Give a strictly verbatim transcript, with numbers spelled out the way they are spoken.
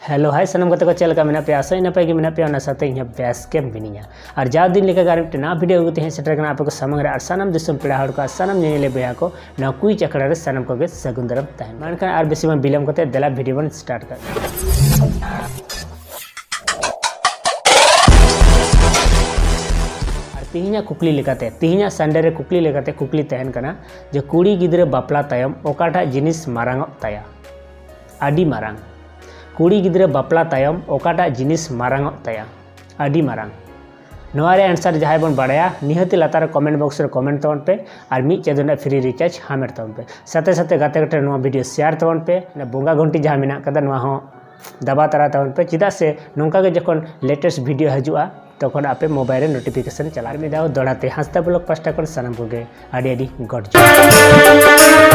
Hello ᱦᱟᱭ ᱥᱟᱱᱟᱢ ᱜᱟᱛᱮ ᱠᱚ, ᱪᱮᱫ ᱞᱮᱠᱟ ᱢᱮᱱᱟᱜ ᱯᱮᱭᱟ? ᱟᱥᱟᱭ ᱱᱟᱯᱟᱭ ᱜᱮ ᱢᱮᱱᱟᱜ ᱯᱮᱭᱟ, ᱚᱱᱟ ᱥᱟᱶᱛᱮ ᱤᱧ ᱦᱚᱸ ᱵᱮᱥ ᱜᱮ ᱢᱤᱱᱟᱹᱧᱟ᱾ ᱟᱨ ᱡᱟᱣ ᱫᱤᱱ ᱞᱮᱠᱟ ᱜᱮ ᱟᱨ ᱢᱤᱫᱴᱮᱱ ᱱᱟᱣᱟ ᱵᱷᱤᱰᱤᱭᱳ ᱟᱹᱜᱩ ᱛᱮ ᱦᱮᱡ ᱥᱮᱴᱮᱨ ᱠᱟᱱᱟ ᱟᱯᱮ ᱠᱚ ᱥᱟᱢᱟᱝ ᱨᱮ᱾ ᱟᱨ ᱥᱟᱱᱟᱢ ᱫᱤᱥᱚᱢ ᱯᱮᱲᱟ ᱦᱚᱲ ᱠᱚ ᱟᱨ ᱥᱟᱱᱟᱢ ᱧᱮᱧᱮᱞᱤᱭᱟᱹ ᱵᱚᱭᱦᱟ ᱠᱚ ᱱᱚᱣᱟ ᱠᱩᱭᱤᱡ ᱟᱠᱷᱲᱟ ᱨᱮ ᱥᱟᱱᱟᱢ ᱠᱚᱜᱮ ᱥᱟᱹᱜᱩᱱ ᱫᱟᱨᱟᱢ ᱛᱟᱦᱮᱱ᱾ ᱢᱟ ᱮᱱᱠᱷᱟᱱ ᱟᱨ ᱵᱮᱥᱤ ᱵᱟᱝ ᱵᱤᱞᱚᱢ ᱠᱟᱛᱮ ᱫᱮᱞᱟ ᱵᱷᱤᱰᱤᱭᱳ ᱵᱚᱱ ᱥᱴᱟᱨᱴ ᱠᱟᱜ ᱜᱮ᱾ ᱟᱨ ᱛᱤᱦᱤᱧᱟᱜ ᱠᱩᱠᱞᱤ ᱞᱮᱠᱟᱛᱮ, ᱛᱤᱦᱤᱧᱟᱜ ᱥᱟᱱᱰᱮ ᱨᱮ ᱠᱩᱠᱞᱤ ᱞᱮᱠᱟᱛᱮ ᱠᱩᱠᱞᱤ ᱛᱟᱦᱮᱱ ᱠᱟᱱᱟ ᱡᱮ ᱠᱩᱲᱤ ᱜᱤᱫᱽᱨᱟᱹ ᱵᱟᱯᱞᱟ ᱛᱟᱭᱚᱢ ᱚᱠᱟᱴᱟᱜ ᱡᱤᱱᱤᱥ ᱢᱟᱨᱟᱝ ᱚᱜ ᱛᱟᱭᱟ? ᱟᱹᱰᱤ ᱢᱟᱨᱟᱝ᱾ ᱠᱩᱲᱤ ᱜᱤᱫᱽᱨᱟᱹ ᱵᱟᱯᱞᱟ ᱛᱟᱭᱚᱢ ᱚᱠᱟᱴᱟᱜ ᱡᱤᱱᱤᱥ ᱢᱟᱨᱟᱝ ᱚᱜ ᱛᱟᱭᱟ? ᱟᱹᱰᱤ ᱢᱟᱨᱟᱝ᱾ ᱱᱚᱣᱟ ᱨᱮᱭᱟᱜ ᱟᱱᱥᱟᱨ ᱡᱟᱦᱟᱸᱭ ᱵᱚᱱ ᱵᱟᱲᱟᱭᱟ, ᱱᱤᱦᱟᱹᱛᱤ ᱞᱟᱛᱟᱨ ᱨᱮ ᱠᱚᱢᱮᱱᱴ ᱵᱚᱠᱥ ᱨᱮ ᱠᱚᱢᱮᱱᱴ ᱛᱟᱵᱚᱱ ᱯᱮ ᱟᱨ ᱢᱤᱫ ᱪᱟᱸᱫᱳ ᱨᱮᱱᱟᱜ ᱯᱷᱨᱤ ᱨᱤᱪᱟᱨᱡᱽ ᱦᱟᱢᱮᱴ ᱛᱟᱵᱚᱱ ᱯᱮ᱾ ᱥᱟᱛᱮ ᱥᱟᱛᱮ ᱜᱟᱛᱮ ᱠᱚ ᱴᱷᱮᱱ ᱱᱚᱣᱟ ᱵᱷᱤᱰᱤᱭᱳ ᱥᱮᱭᱟᱨ ᱛᱟᱵᱚᱱ ᱯᱮ᱾ ᱚᱱᱟ ᱵᱚᱸᱜᱟ ᱜᱷᱚᱱᱴᱤ ᱡᱟᱦᱟᱸ ᱢᱮᱱᱟᱜ ᱠᱟᱫᱟ, ᱱᱚᱣᱟ ᱦᱚᱸ ᱫᱟᱵᱟᱣ ᱛᱟᱨᱟ ᱛᱟᱵᱚᱱ ᱯᱮ, ᱪᱮᱫᱟᱜ ᱥᱮ ᱱᱚᱝᱠᱟ ᱜᱮ ᱡᱚᱠᱷᱚᱱ ᱞᱮᱴᱮᱥᱴ ᱵᱷᱤᱰᱤᱭᱳ ᱦᱤᱡᱩᱜᱼᱟ, ᱛᱚᱠᱷᱚᱱ ᱟᱯᱮ ᱢᱳᱵᱟᱭᱤᱞ ᱨᱮ ᱱᱳᱴᱤᱯᱷᱤᱠᱮᱥᱚᱱ ᱪᱟᱞᱟᱜᱼᱟ᱾ ᱟᱨ ᱢᱤᱫ ᱫᱷᱟᱣ ᱫᱚᱦᱲᱟ ᱛᱮ ᱦᱟᱸᱥᱫᱟ ᱵᱞᱚᱜ ᱯᱟᱥᱴᱟ ᱠᱷᱚᱱ ᱥᱟᱱᱟᱢ ᱠᱚᱜᱮ ᱟᱹᱰᱤ ᱟᱹᱰᱤ ᱜᱚᱰ ᱡᱚᱦᱟᱨ᱾